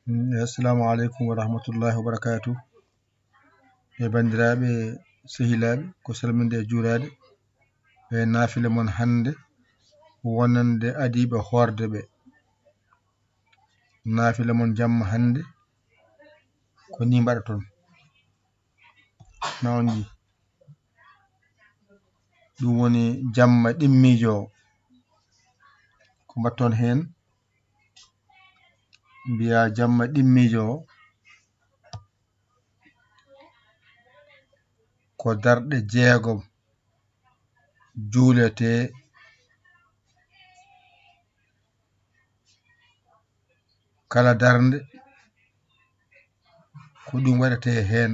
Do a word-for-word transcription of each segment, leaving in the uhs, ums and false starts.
Mm, assalamu aleykum wa rahmatullahi wa barakatuh. E banndiraaɓe, sehilaaɓe, ko salminde e juuraade. E naafila mon hannde wonande adiiɓe hoorde ɓe. Naafila mon jamma hannde ko ni mbaɗaton. Na on njii. Ɗum woni jamma ɗimmiijo o. Ko mbaɗton heen? Mbiyaa jamma ɗimmiijo o ko darɗe jeegom juuletee. Kala darnde ko ɗum waɗetee heen.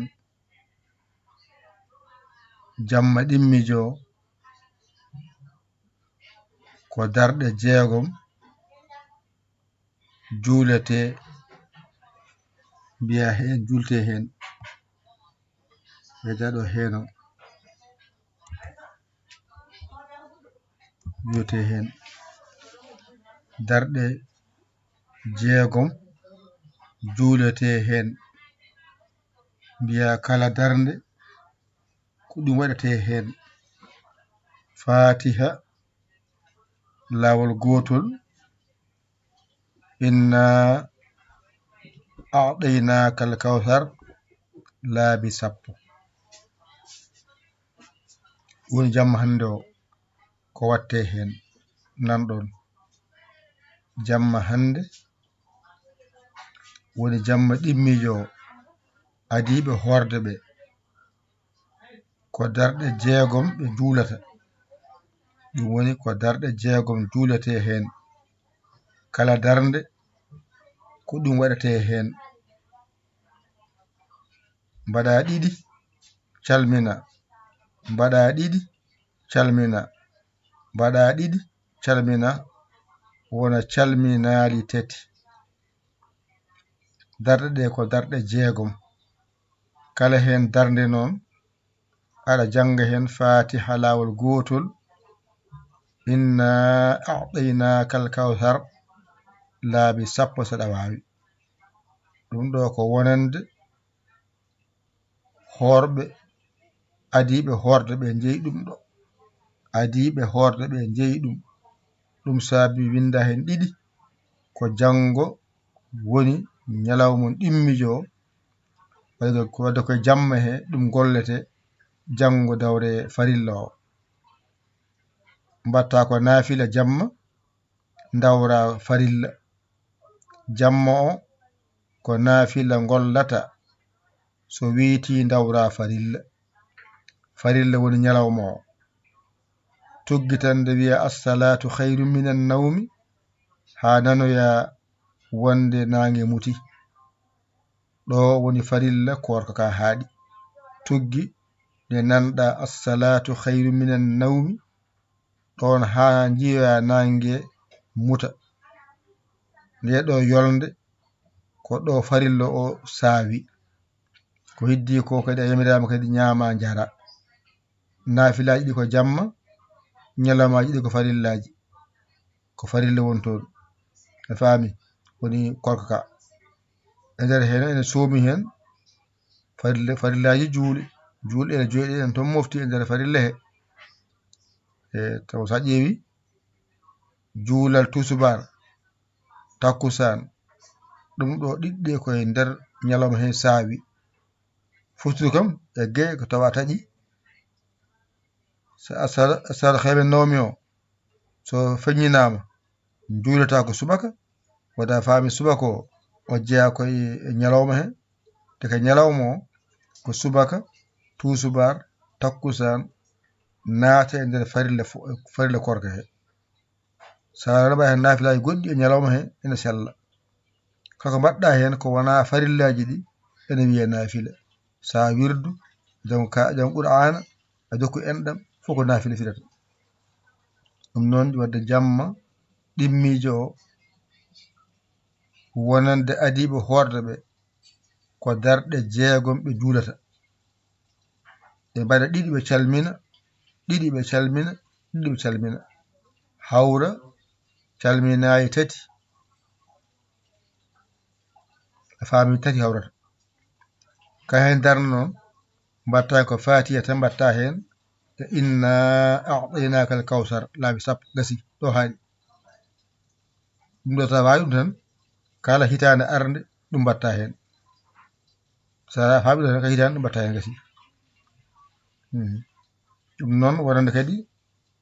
Jamma ɗimmiijo o ko darɗe jeegom juuletee, mbiyaa heen, juultee heen. Ɓe daɗo heen o. Wiyetee heen darɗe jeegom juuletee heen. Mbiyaa kala darnde ko ɗum waɗetee heen. Faatiha laawol gootol, inna a'ɗaynaaka al kawsar laabi sappo. Woni jamma hannde o ko waɗetee heen, nanɗon. Jamma hannde woni jamma ɗimmiijo o, adiiɓe hoorde ɓe. Ko darɗe jeegom ɓe juulata. Ɗum woni ko darɗe jeegom juuletee heen. Kala darnde ko ɗum waɗetee heen. Mbaɗa ɗiɗi, calmina. Mbaɗa ɗiɗi, calmina. Mbaɗa ɗiɗi, calmina. Wona calminaali tati. Darɗe ɗe ko darɗe jeegom. Kala heen darnde noon, aɗa jannga heen Faatiha laawol gootol, inna a'ɗaynaaka al kawsar laabi sappo so aɗa waawi. Ɗum ɗo ko wonande hoorɓe, adiiɓe hoorde ɓe njeyi ɗum ɗo. Adiiɓe hoorde ɓe njeyi ɗum. Ɗum saabi winnda heen ɗiɗi, ko janngo woni ñalawma on ɗimmiijo o, wadde ko, wadde koye jamma he ɗum gollete, janngo dawre farilla o. Mbatta ko naafila jamma, ndawra farilla. Jamma o ko naafila ngollata, so weetii ndawra farilla. Farilla woni ñalawma o. Tuggi tan nde wiya, "Assalaatu khayru minan nawmi," haa nanoya wonde naange muti. Ɗo woni farilla koorka ka haaɗi. Tuggi nde nanɗa, "Assalaatu khayru minan nawmi," ɗoon haa njiya naange muta. Nde ɗo yolnde ko ɗo farilla o saawi. Ko heddi ko kadi a yamiraama kadi ñaama njara. Naafilaaji ɗi ko jamma, ñalawmaaji ɗi ko farillaaji. Ko farilla woni toon. A faami? Woni koorka ka. E nder heen ene soomi heen farilla, farillaaji juuli. Juulɗe ene joweeɗiɗi enen toon mofti e nder farilla he. E taw so a ƴeewi juulal tusubaar, takkusaan, ɗum ɗo ɗiɗɗe ko e nder ñalawma heen saawi. Futtude kam e gee ko tawa taƴi. So asar, asar heɓe nawmi o, so feññinaama, juulata ko subaka, wada faami subaka o, o jeyaa ko e, e ñalawma he. Te ka ñalawma o, ko subaka, tuusubaar, takkusaan, naata e nder farilla fo-, farilla koorka he. So a naɓa heen naafilaaji goɗɗi e ñalawma he, ene sella. Kala ko mbaɗɗa heen ko wonaa farillaaji ɗi, ene wiyee naafila. So a wirdu, janngo ka, janngo Qur'aana, a jokku enɗam, fof ko naafila firata. Ɗum noon, wadde jamma ɗimmiijo o, wonande adiiɓe hoorde ɓe, ko darɗe jeegom ɓe juulata. Ɓe mbaɗa ɗiɗi, ɓe calmina, ɗiɗi, ɓe calmina, ɗiɗi, ɓe calmina. Hawra calminaayi tati. A faami tati hawrata. Ka heen darna noon, mbaɗta ko Faatiha tan mbaɗta heen, e inna a'taynaaka al kawsar, laabi sappo, gasi, ɗo haaɗi. Ɗum ɗo, so a waawi ɗum tan, kala hitaande arnde, ɗum mbaɗta heen. So a faami ɗum tan, ka hitaande, ɗum mbaɗta heen, gasi. Mhm. Ɗum noon, wonande kadi,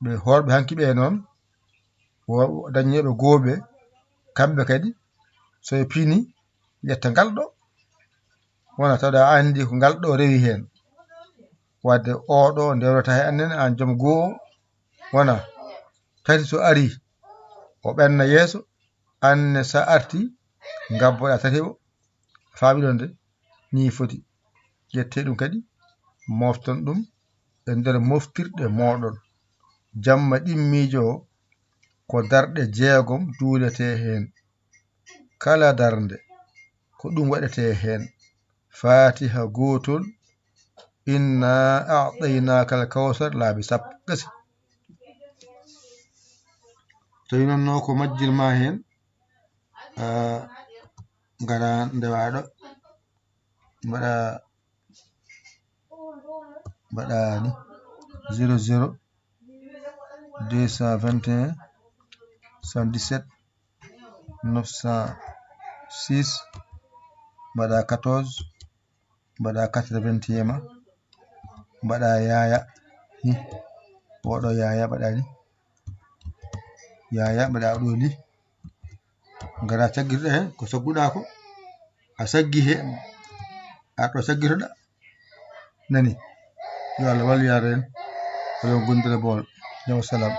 ɓe hoorɓe hanki ɓe noon, wo-, dañeeɓe gooɓe, kamɓe kadi, so ɓe pini, ƴetta ngal ɗo, wona tawa a anndi ko ngal ɗo rewi heen. Wadde oo ɗo nde rewrata he annen, aan joom goo o, wona tati so ari, o ɓenna yeeso, aan ne so a arti, ngabboɗa tati o, faami ɗon de, nii foti. Ƴettee ɗum kadi, moofton ɗum e nder moftirɗe mooɗon. Jamma ɗimmiijo o, ko darɗe jeegom juuletee heen. Kala darnde, ko ɗum waɗetee heen. Faatiha gootol, inna a'taynaaka al kawsar, laabi sappo. Gasi. Tawi noon no ko majjirma heen, ah, ngara ndewa ɗo, mbaɗa, mbaɗa ni, zéro zéro deux cent vingt et un soixante-dix-sept neuf cent six, mbaɗa quatorze, mbaɗa quatre-vingts e ma, mbaɗa yaaya, hi, oɗo yaaya mbaɗa ni, yaaya mbaɗa oɗo li, ngara caggirɗa heen ko sagguɗa ko, a saggi he, a ɗo saggitoɗa, nani, yo Allah wallu yaare en, oɗon gondira bool, yo salam.